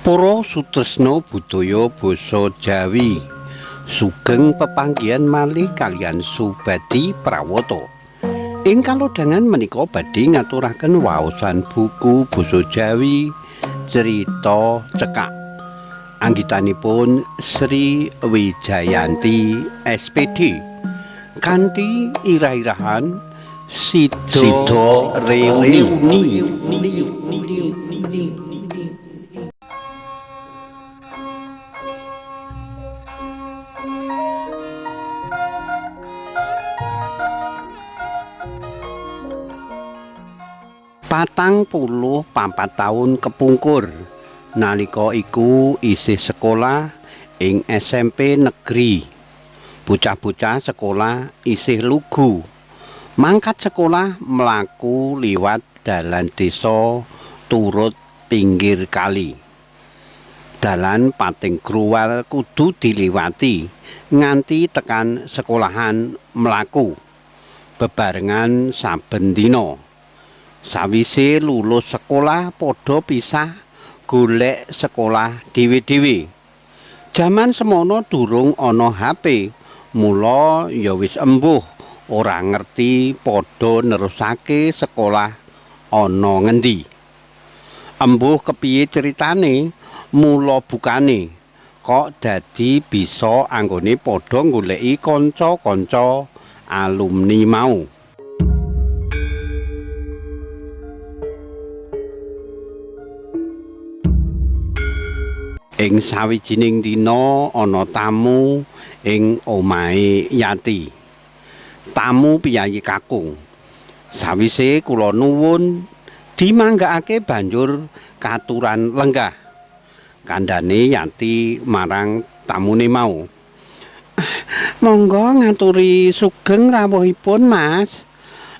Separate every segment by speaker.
Speaker 1: Para sutresna budaya basa Jawi sugeng pepanggihan malih kaliyan Subadi Prawata. Ing kalodhangan menika badhe ngaturaken waosan buku basa Jawi Crita Cekak. Anggitanipun Sri Wijayanti SPD kanthi irah-irahan Sida Reuni. Patang puluh papat taun kepungkur nalika iku isih sekolah ing SMP negeri. Bocah-bocah sekolah isih lugu. Mangkat sekolah mlaku liwat dalan desa turut pinggir kali. Dalan pating gruwal kudu diliwati nganti tekan sekolahan mlaku bebarengan saben dina. Sawise lulus sekolah padha pisah golek sekolah dhewe-dhewe. Jaman semono durung ana HP, mula ya wis embuh ora ngerti padha nerusake sekolah ana ngendi. Embuh kepiye ceritane, mula bukane kok dadi bisa anggone padha goleki kanca-kanca alumni mau. Ing sawijining dina ana tamu ing omahe Yati. Tamu piyayi kakung. Sawise kula nuwun dimanggakake banjur katuran lenggah. Kandhane Yati marang tamune mau. Monggo ngaturi sugeng rawuhipun, Mas.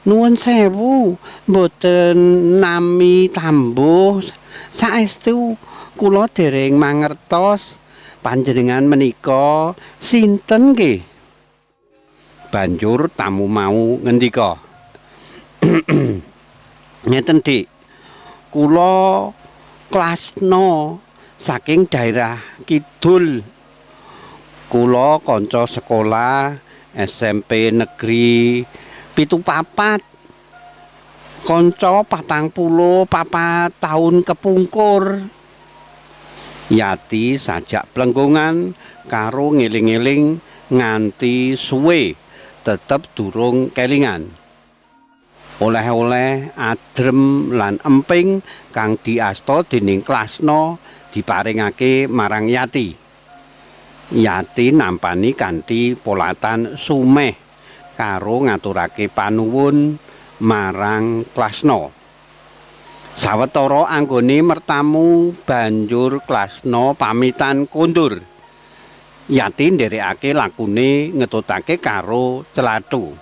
Speaker 1: Nuwun sewu, mboten nami tambuh. Saestu kula dereng mangertos panjenengan menika sinten nggih? Banjur tamu mau ngendika. Ngeten, Dik. Kula Klasna saking daerah kidul. Kula kanca sekolah SMP Negeri 74. Kanca 44 taun kepungkur. Yati sajak plengkungan karo ngeling-eling nganti suwe tetep durung kelingan. Oleh-oleh adrem lan emping kang diasta dening Klasna diparingake marang Yati. Yati nampani kanthi polatan sumeh karo ngaturake panuwun marang Klasna. Sawetara anggone mertamu banjur Klasna pamitan kondur. Yati nderekake lakune ngetutake karo celathu.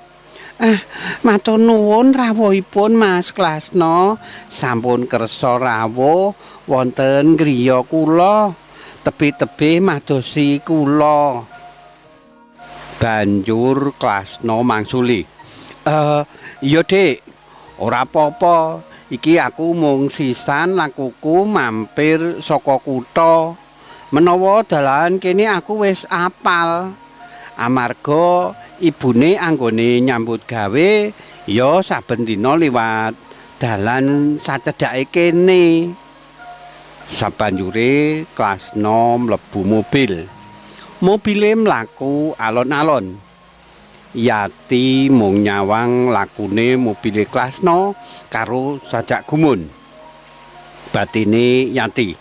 Speaker 1: Ah, matur nuwun rawuhipun Mas Klasna, sampun kersa rawuh wonten griya kula. Tebih-tebih madosi kula. Banjur Klasna mangsuli. Iya, Dik. Ora apa-apa. Iki aku mung sisan lakuku mampir saka kutha. Menawa dalan kene aku wis apal. Amarga ibune anggone nyambut gawe ya saben dina liwat dalan sacedhake kene. Sabanjure Klasna mlebu mobil. Mobile mlaku alon-alon. Yati mung nyawang lakune mobile Klasna karo sajak gumun. Batine Yati,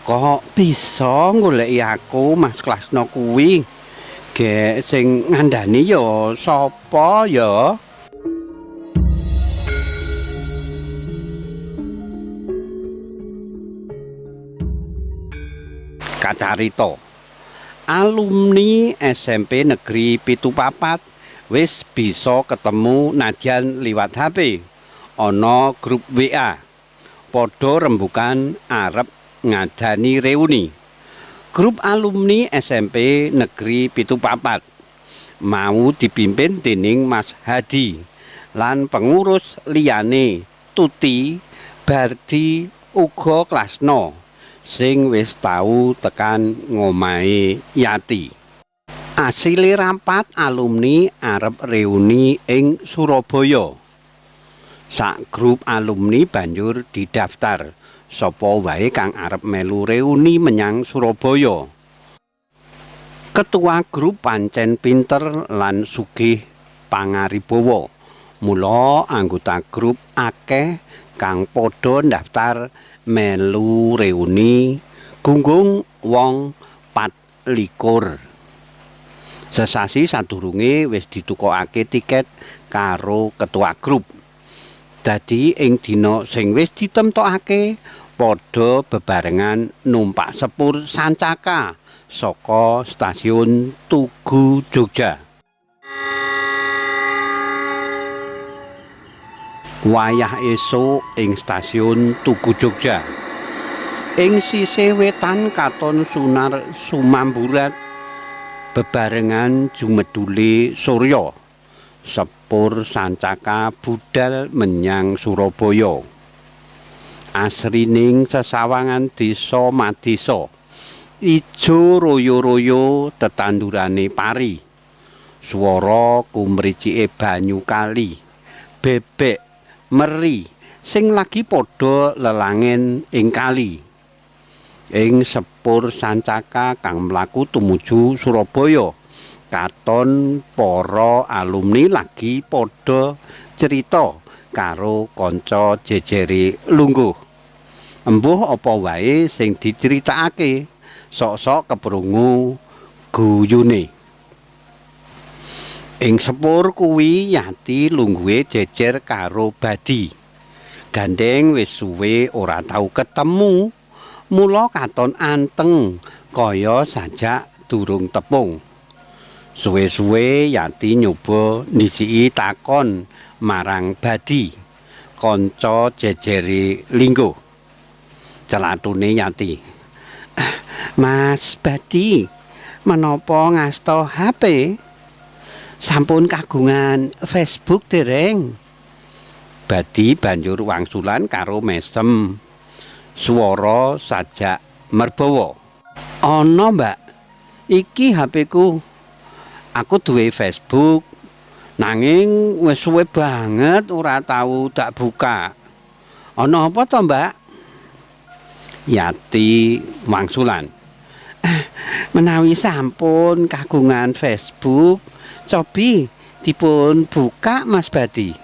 Speaker 1: kok bisa goleki aku Mas Klasna kuwi? Gek sing ngandhani ya sapa ya? Kacarita alumni SMP Negeri 74 wis bisa ketemu nadyan liwat HP. Ana grup WA. Padha rembukan arep ngadani reuni. Grup alumni SMP Negeri 74 mau dipimpin dening Mas Hadi lan pengurus liyane Tuti, Bardi uga Klasna sing wis tau tekan ngomahe Yati. Asile rapat alumni arep reuni ing Surabaya. Sak grup alumni banjur didaftar sapa wae kang arep melu reuni menyang Surabaya. Ketua grup pancen pinter lan sugih pangaribawa. Mula anggota grup akeh kang padha ndaftar melu reuni gunggung wong 24. Sesasi sadurunge wis ditukokake tiket karo ketua grup. Dadi ing dina sing wis ditemtokake padha bebarengan numpak sepur Sancaka saka stasiun Tugu Jogja. Wayah esuk ing stasiun Tugu Jogja. Ing sisih wetan katon Sunar sumamburat bebarengan jumedule surya. Sepur Sancaka budal menyang Surabaya. Asrining sesawangan desa madesa. Ijo royo-royo tetandurane pari. Swara kumricike banyu kali, bebek, meri sing lagi padha lelangen ing kali. Ing sepur Sancaka kang mlaku tumuju Surabaya, katon para alumni lagi padha crita karo kanca jejere lungguh. Embuh apa wae sing diceritakake, sok-sok keprungu guyune. Ing sepur kuwi Yati lungguhe jejer karo Badi. Gandeng wis suwe ora tau ketemu, mula katon anteng kaya sajak durung tepung. Suwe-suwe Yati nyoba ndhisiki takon marang Badi, kanca jejere lingguh. Celatune Yati, "Mas Badi, menapa ngasta HP? Sampun kagungan Facebook dereng?" Badi banjur wangsulan karo mesem, swara sajak merbawa. "Ana, Mbak. Iki HP-ku. Aku duwe Facebook, nanging wis suwe banget ora tau tak buka. Ana apa to, Mbak?" Yati wangsulan, "Menawi sampun kagungan Facebook, cobi dipun buka Mas Badi.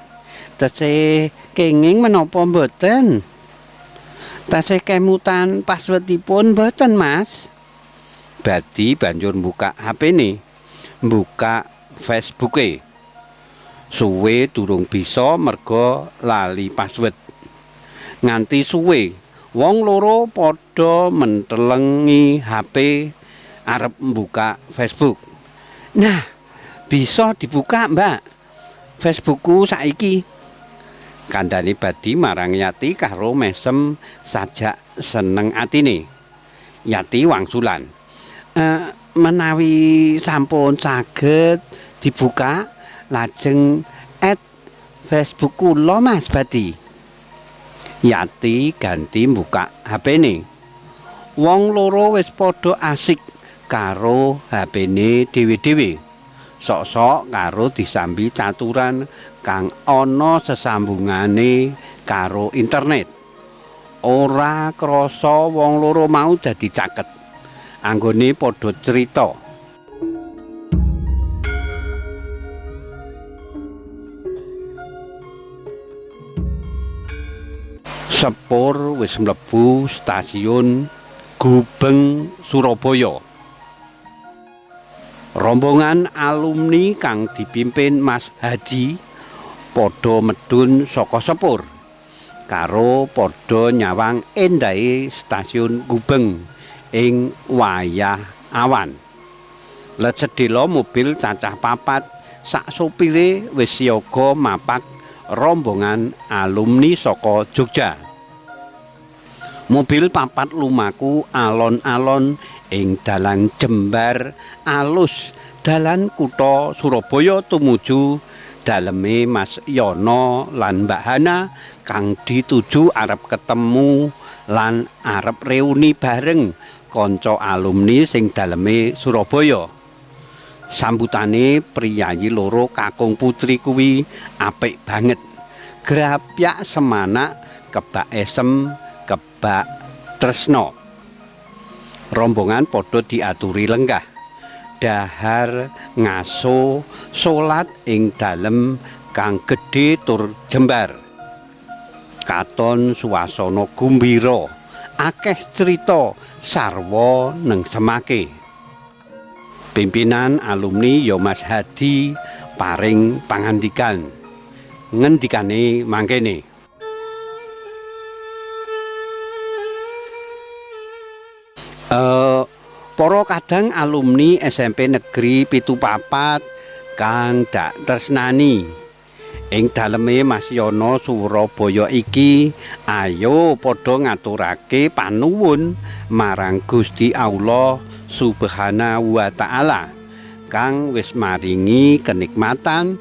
Speaker 1: Tesih kenging menapa mboten? Tesih kemutan passwordipun mboten, Mas?" Badi banjur buka HP-ne, buka Facebooke. Suwe durung bisa merga lali password. Nganti suwe wong loro padha mentelengi HP arep mbuka Facebook. "Nah, bisa dibuka, Mbak. Facebookku saiki." Kandhane Badi marang Yati karo mesem sajak seneng atine. Yati wangsulan, "Menawi sampun saged dibuka, lajeng add Facebook kula Mas Badi." Yati ganti mbuka HP-ne. Wong loro wis padha asik karo HP-ne dhewe-dhewe. Sok-sok karo disambi caturan kang ana sesambungane karo internet. Ora krasa wong loro mau dadi caket. Anggone padha crita. Sepur wis mlebu stasiun Gubeng Surabaya. Rombongan alumni kang dipimpin Mas Haji padha medhun saka sepur karo padha nyawang endahe stasiun Gubeng ing wayah awan. Let sedhela mobil cacah papat sak sopire wis siaga mapak rombongan alumni saka Jogja. Mobil papat lumaku alon-alon ing dalan jembar alus dalan kutha Surabaya tumuju daleme Mas Yono lan Mbak Hana kang dituju arep ketemu lan arep reuni bareng kanca alumni sing daleme Surabaya. Sambutane priyayi loro kakung putri kuwi apik banget. Grapyak semanak kebak esem, kebak tresno. Rombongan padha diaturi lenggah, dahar, ngaso, salat ing dalem kang gedhe tur jembar. Katon suasana gumbira, akeh crita sarwa nengsemake. Pimpinan alumni ya Mas Hadi paring pangandikan. Ngendikane mangkene. Para kadang alumni SMP Negeri 74 kang dak tresnani. Ing daleme Mas Yono Surabaya iki, ayo padha ngaturake panuwun marang Gusti Allah Subhanahu wa Ta'ala kang wis maringi kenikmatan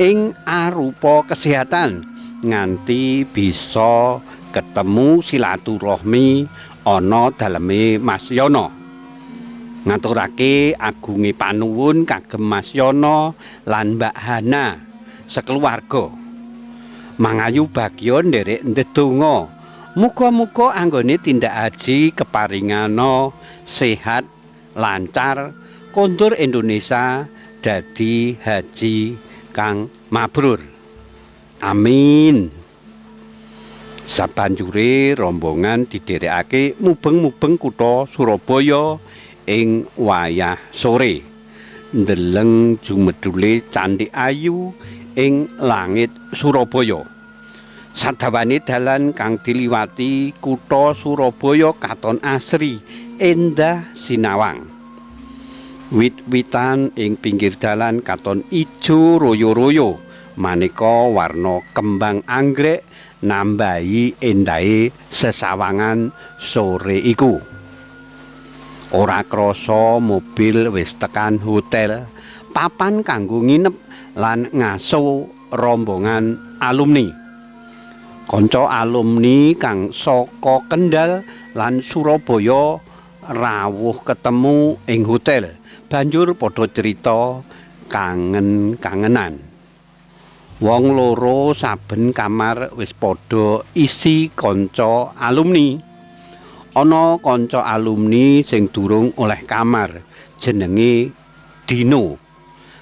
Speaker 1: ing arupa kesehatan nganti bisa ketemu silaturahmi ana daleme Mas Yono. Ngaturake agunge panuwun kagem Mas Yono lan Mbak Hana sekeluarga. Mangayu bagya nderek ndedonga. Muga-muga anggone tindak haji keparingana sehat, lancar, kondur Indonesia dadi haji kang mabrur. Amin. Sabanjure rombongan didherekake mubeng-mubeng kutha Surabaya ing wayah sore. Ndeleng jumedule Candi Ayu ing langit Surabaya. Sadawane dalan kang diliwati kutha Surabaya katon asri, endah sinawang. Wit-witan ing pinggir dalan katon ijo royo-royo, maneka warna kembang anggrek nambahi endahe sesawangan sore iku. Ora krasa mobil wis tekan hotel, papan kanggo nginep lan ngaso rombongan alumni. Kanca alumni kang saka Kendal lan Surabaya rawuh ketemu ing hotel, banjur padha crita kangen-kangenan. Wong loro saben kamar wis padha isi kanca alumni. Ana kanca alumni sing durung oleh kamar, jenenge Dino.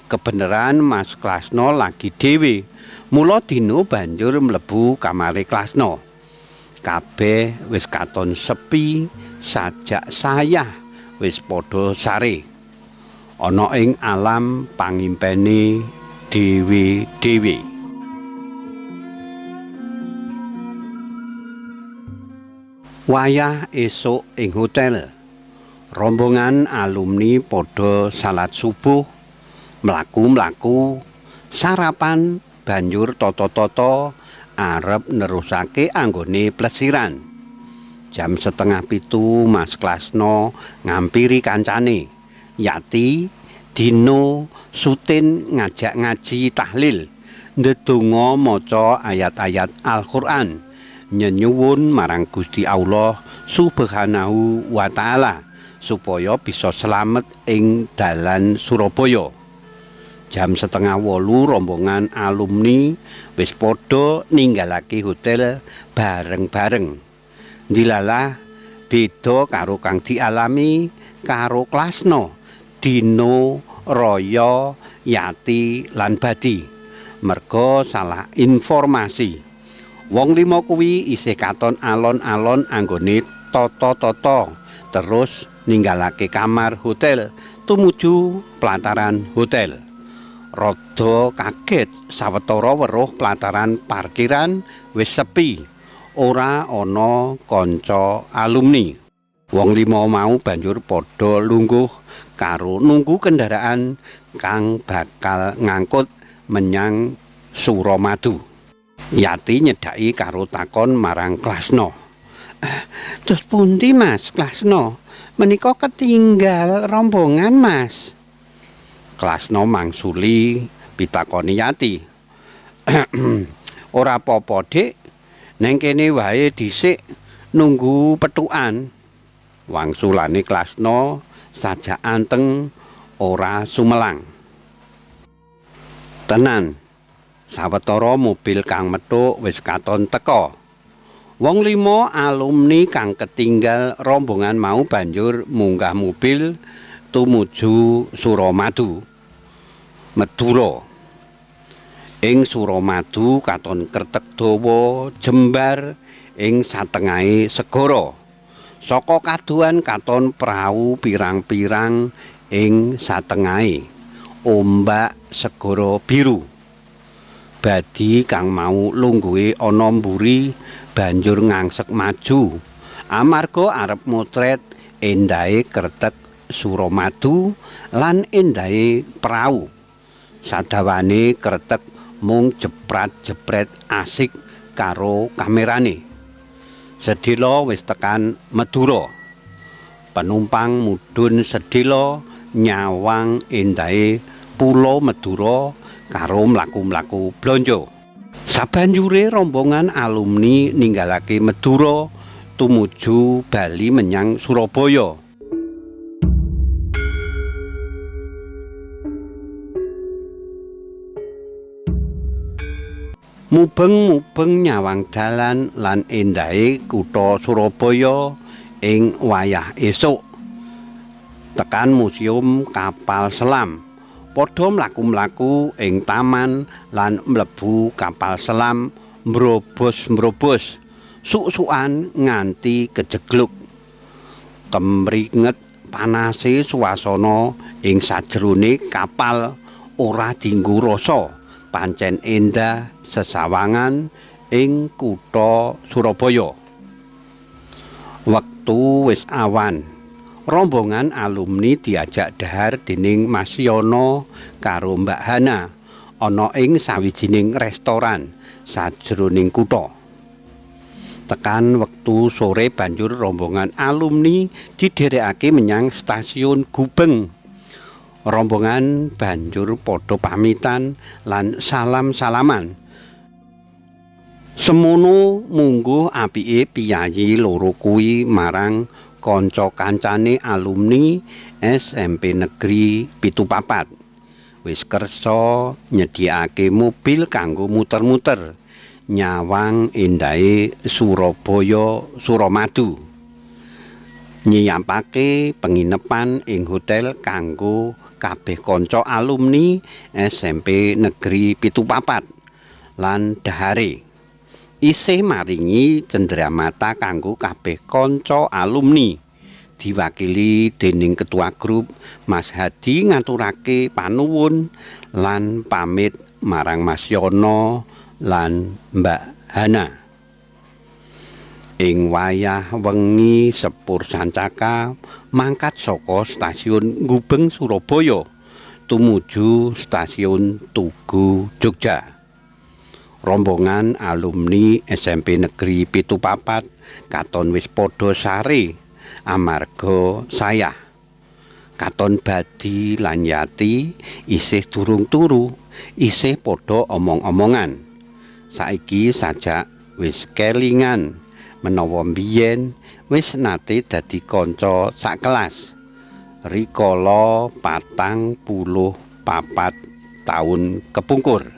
Speaker 1: Kebeneran Mas Klasno lagi dhewe, mula Dino banjur mlebu kamare Klasno. Kabeh wis katon sepi, sajak sayah wis padha sare. Ana ing alam pangimpene dhewe-dhewe. Wayah esuk ing hotel, rombongan alumni padha salat subuh, mlaku-mlaku, sarapan, banjur tata-tata arep nerusake anggone plesiran. Jam 6:30 Mas Klasno ngampiri kancane Yati, Dino, Sutin ngajak ngaji tahlil, ndedonga maca ayat-ayat Al-Qur'an, nyenyuwun marang Gusti Allah Subhanahu wa Ta'ala supaya bisa slamet ing dalan Surabaya. Jam 7:30 rombongan alumni wis padha ninggalake hotel bareng-bareng. Ndilalah beda karo kang dialami karo Klasno, Dino, Royo, Yati lan Badi. Merga salah informasi. Wong lima kuwi isih katon alon-alon anggone tata-tata terus ninggalake kamar hotel tumuju pelataran hotel. Rada kaget sawetara weruh pelataran parkiran wis sepi, ora ana kanca alumni. Wong lima mau banjur padha lungguh karo nunggu kendaraan kang bakal ngangkut menyang Suramadu. Yati nyedhaki karo takon marang Klasno. Terus pundi Mas Klasno? Menika ketinggal rombongan Mas. Klasno mangsuli pitakoni Yati. Ora apa-apa, Dik. Neng kene wae dhisik Nunggu petukan. Wangsulane Klasno sajak anteng ora sumelang. Tenan, sawetara mobil kang metuk wis katon teka. Wong lima alumni kang ketinggal rombongan mau banjur munggah mobil tumuju Suramadu, Madura. Ing Suramadu katon kretek dawa jembar ing satengahe segara. Saka kadohan katon prau pirang-pirang ing satengahe ombak segara biru. Badi kang mau lungguhe ana mburi banjur ngangsek maju amarga arep motret endahe kretek Suramadu lan endahe prau. Sadawane kretek mung jeprat-jepret asik karo kamerane. Sedhela wis tekan Madura. Penumpang mudhun sedhela nyawang endahe Pulo Madura karo mlaku-mlaku blonjo. Sabanjure rombongan alumni ninggalake Madura tumuju bali menyang Surabaya. Mubeng-mubeng nyawang dalan lan endahe kutha Surabaya ing wayah esuk. Tekan museum kapal selam, padha mlaku-mlaku ing taman lan mlebu kapal selam mbrobos-mbrobos, suk-sukan nganti kejegluk. Kemringet panase suasana ing sajrone kapal ora dienggo rasa. Pancen endah sesawangan ing kutha Surabaya. Wektu wis awan, rombongan alumni diajak dhahar dening Mas Yono karo Mbak Hana ana ing sawijining restoran sajroning kutha. Tekan wektu sore banjur rombongan alumni didherekake menyang stasiun Gubeng. Rombongan banjur padha pamitan lan salam-salaman. Semono mungguh apike piyayi loro kuwi marang kanca kancane alumni SMP Negeri 74. Wis kersa nyediakake mobil kanggo muter-muter nyawang endahe Surabaya Suramadu. Nyiapake penginepan ing hotel kanggo kabeh kanca alumni SMP Negeri 74 lan dhahare. Isih maringi cenderamata kanggo kabeh kanca alumni. Diwakili dening ketua grup Mas Hadi ngaturake panuwun lan pamit marang Mas Yono lan Mbak Hana. Ing wayah wengi sepur sancaka mangkat saka stasiun Gubeng Surabaya tumuju stasiun Tugu Jogja. Rombongan alumni SMP Negeri 74 katon wis padha sare amarga sayah. Katon Badi lan Yati isih durung turu, isih padha omong-omongan. Saiki sajak wis kelingan menawa mbiyen wis nate dadi kanca sakelas rikala 44 taun kepungkur.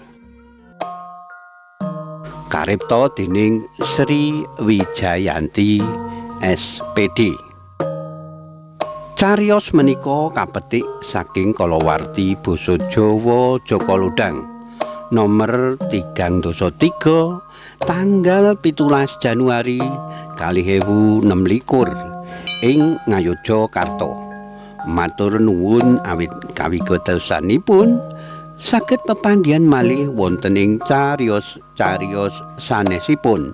Speaker 1: Karipta dening Sri Wijayanti SPD. Cariyos menika kapetik saking kalawarti basa Jawa Jaka Lodhang nomor 303 tanggal 17 Januari 2026 ing Ngayogyakarta. Matur nuwun awit kawigatosanipun saged pepanggihan malih wonten ing cariyos-cariyos sanesipun.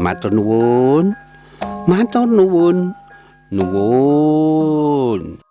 Speaker 1: Matur nuwun. Matur nuwun. Nuwun.